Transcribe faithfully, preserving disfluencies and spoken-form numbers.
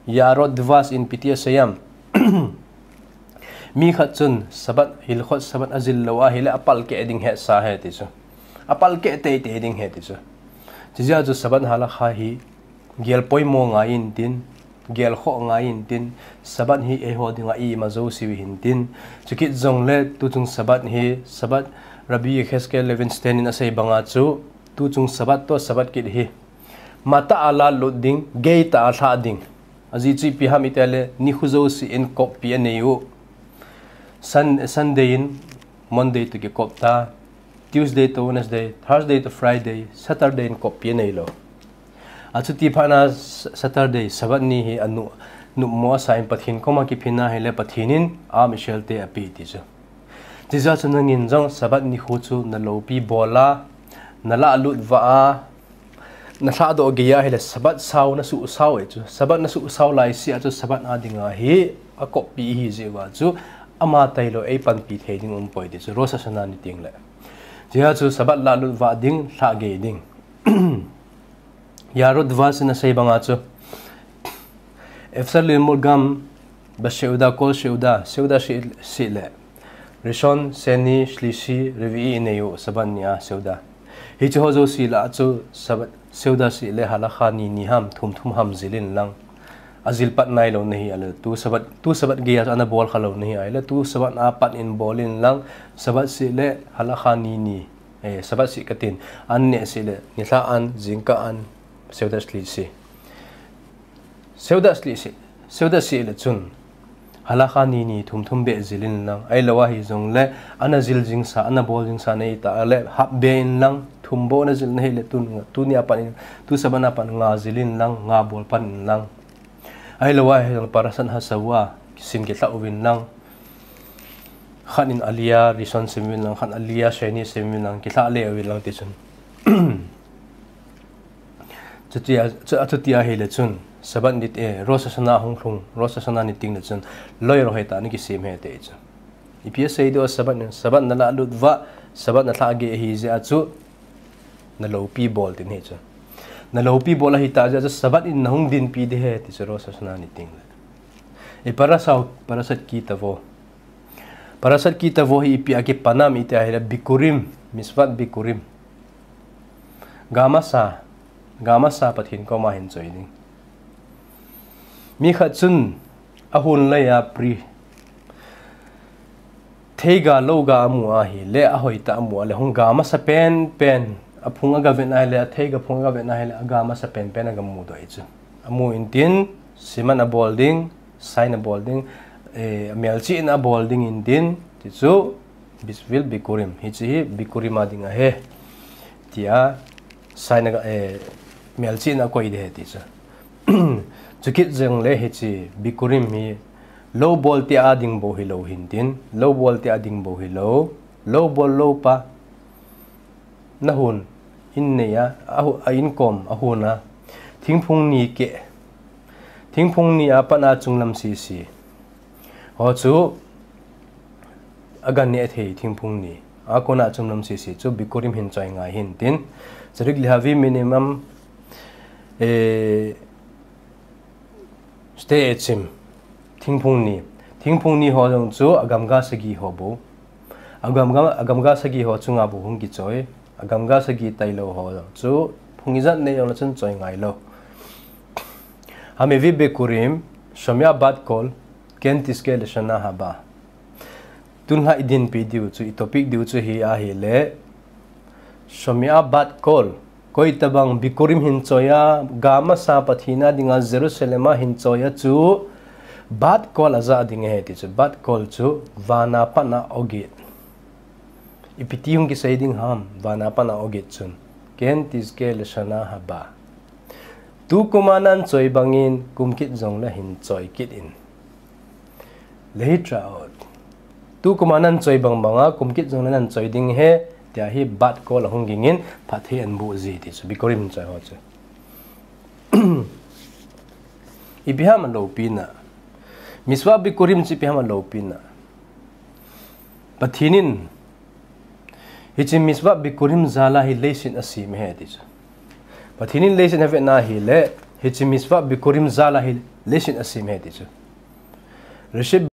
Yaarot Dvash in ipi ti asei em? Mi khat chun Sabbath, Hilchot Sabbath ajil lou ahile apalkeh ding hetsa ahi ti chu. Apalkeh teitei ding ahi ti chu. Chujeh a chu Sabbath halakha hi gel poimo ngai intin, gel khoh ngai intin, Sabbath hi eiho dinga ima jouse u ahin tin. Chukit jongle tuchung Sabbath hi, Sabbath Rabbi Yechezkel Levinstein in asei banga chu, tuchung Sabbath toh Sabbath kit hi matah a lalut ding, geitah a lhah ding. Ajeh chu ipi ham itile, nikho jouse in koppi anei u. Sun-, Sunday in Monday toh kikop ta, Tuesday toh Wednesday, Thursday toh Friday, Saturday in koppi anei lou. Achuti phat na S-, Saturday, Sabbath ni hi anu-, nopmo asa in Pathen koma kiphin ahile Pathen in a-Israel te ape ti chu. Chujeh a chu nangin jong Sabbath nikho chu naloupi bol a, nalahlut vah a, nalhahdoh gei ahile Sabbath sao nasuhsao e chu. Sabbath nasuhsao laisea chu Sabbath a dinga hi akoppi ihi jeh uva chu ama tailou eipanpi thei ding umpoi ti chu Rosh Hashanah ni tengle. Chujeh a chu Sabbath lahlut vah ding, lhah gei ding. Yaarot Dvash in asei banga chu, אפשר ללמוד גם בסעודה, כל סעודה, סעודה ש-, שישי le, ראשון, שני, שלישי, רביעי inei u Sabbath ni a סעודה. Hiche ho jouse lah a chu Sabbath, סעודה שישי le halakha ni ni ham, thum thum ham jil inlang, ajil pat nailou nahi ahile, tu Sabbath, tu Sabbath gei a chu ana bol khalou nahi ahile, tu Sabbath a pat in bol inlang, Sabbath שישי le halakha ni ni, eh, Sabbath שישי katin, anne שישי le, nilhah an, jingkah an, סעודה שלישי. סעודה שלישי, סעודה שישי le chun halakha ni ni, thum thum beh jil inlang, ahilou ahi jongle, ana jil jingsa, ana bol jingsa nei tah le, hap beh inlang, thum bou ana jil nahi le, tun, tuni a pat in, tu Sabbath a pat nga jil inlang, nga bol pan inlang. Ahilou ahi jongle, פרשת השבוע, kisin kilhah uvin lang. Khat in Aliyah Rishon sim uvin lang, khat Aliyah Sheni sim uvin lang, kilhah le uvin lang ti chun. Chuti a, chu, achuti ahile chun, Sabbath ni, eh, Rosh Hashanah hung lhung, Rosh Hashanah ni tengle chun, loiro hei tah a nakisem hite chu. Ipi asei diu a Sabbath ni, Sabbath nalahlut vah, Sabbath nalhah gei ahi jeh a chu, naloupi bol tin ahi chu. Naloupi bol ahi tah jeh a chu, Sabbath in nahung dinpi ding ahi ti chu Rosh Hashanah ni tengle. Eh, פרשת, פרשת כי תבוא. פרשת כי תבוא hi ipi a kipan am iti ahile Bikurim, מצוות Bikurim. Gamasa, gamasa Pathen koma hin choi ding. Mi khat chun ahun laiya pri, theiga louga amu ahile, ahoi tah amu ahile, hung gamasa penpen, aphung agavet ahile, atheiga phung agavet ahile, agamasa penpen agamudoh ahi chu. Amu intin, siman abol ding, sign abol ding, eh, melchihna abol ding intin, ti chu, בשביל ביכורים, hiche hi Bikurim a ding ahi, tia, sign a, eh, melchihna akoi ding ahi ti chu. Chukit jongle hiche Bikurim hi, lou bol tia ding bou hilou hintin, lou bol tia ding bou hilou, lou bol lou pa, nahun, in neiya, ahu-, a inkom, ahun a, thingphung ni keh, thingphung ni a pat a chunglam sese ho chu, aganeh thei thingphung ni a kona chunglam sese chu Bikurim hin choi ngai hintin, צריך להביא מינימום, eh, שתי עצים, thingphung ni. Thingphung ni ho jong chu agamga sagi ho bou. Agamga, agamga sagi ho chunga bou hung kichoi. Agamga sagi tailou ho jong chu phung ijat nei jongle chun choi ngai lou. המביא ביכורים, שומע בת קול, כן תזכה לשנה הבאה. Tunlha idinpi diu chu, itopic diu chu hi ahile, שומע בת קול. Koi tabang Bikurim hin choi a, gamasa Pathen a dinga Jerusalem a hin choi a chu, בת קול aja ding ahi ti chu, בת קול chu, vana pat a ogit. Ipi ti hung kisei ding ham, vana pat a ogit chun. כן תזכה לשנה הבאה. Tukum a nan choi bangin, kum kit jongle hin choi kit in. להתראות. Tukum a nan choi bang banga, kum kit jongle nan choi ding ahi, tia hi בת קול ahung gingin, phatthei ahin boh ji ti chu, Bikurim choi ho chu. Ipi ham aloupina. מצוות ביכורים chu ipi ham aloupina. Pathen in, hiche מצוות ביכורים jal a hi leiset asem ahi ti chu. Pathen in leiset avetna ahile, hiche מצוות ביכורים jal a hi List in asem e ti chu. Receipt